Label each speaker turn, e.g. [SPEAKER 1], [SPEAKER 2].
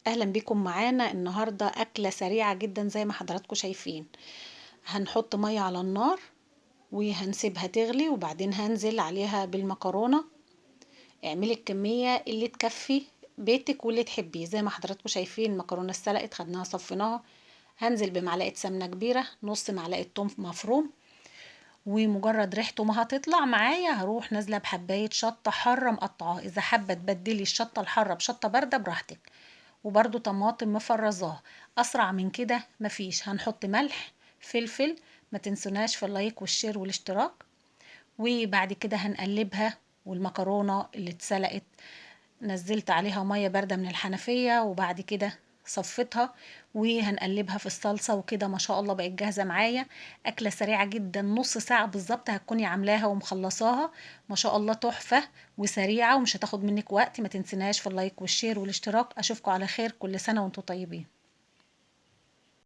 [SPEAKER 1] اهلا بكم معانا النهارده اكله سريعة جدا زي ما حضراتكم شايفين. هنحط مية على النار وهنسيبها تغلي، وبعدين هنزل عليها بالمكرونه. اعملي الكمية اللي تكفي بيتك واللي تحبيه. زي ما حضراتكم شايفين المكرونه اتسلقت، خدناها صفيناها. هنزل بمعلقه سمنه كبيرة، نص معلقه توم مفروم، ومجرد ريحته ما هتطلع معايا هروح نازله بحبايه شطه حارة مقطعاها. اذا حابة تبدلي الشطه الحارة بشطه باردة براحتك، وبرده طماطم مفرزاها. اسرع من كده مفيش. هنحط ملح، فلفل، ما تنسوناش في ال like وال share والاشتراك. وبعد كده هنقلبها، والمكرونه اللي اتسلقت نزلت عليها مية باردة من الحنفية، وبعد كده صفيتها وهنقلبها في الصلصه. وكده ما شاء الله بقت جاهزة معايا. اكله سريعة جدا، نص ساعة بالظبط هتكوني عاملاها ومخلصاها. ما شاء الله تحفة وسريعة ومش هتاخد منك وقت. ما تنسيناش في ال like وال share والاشتراك. اشوفكم على خير، كل سنة وانتم طيبين.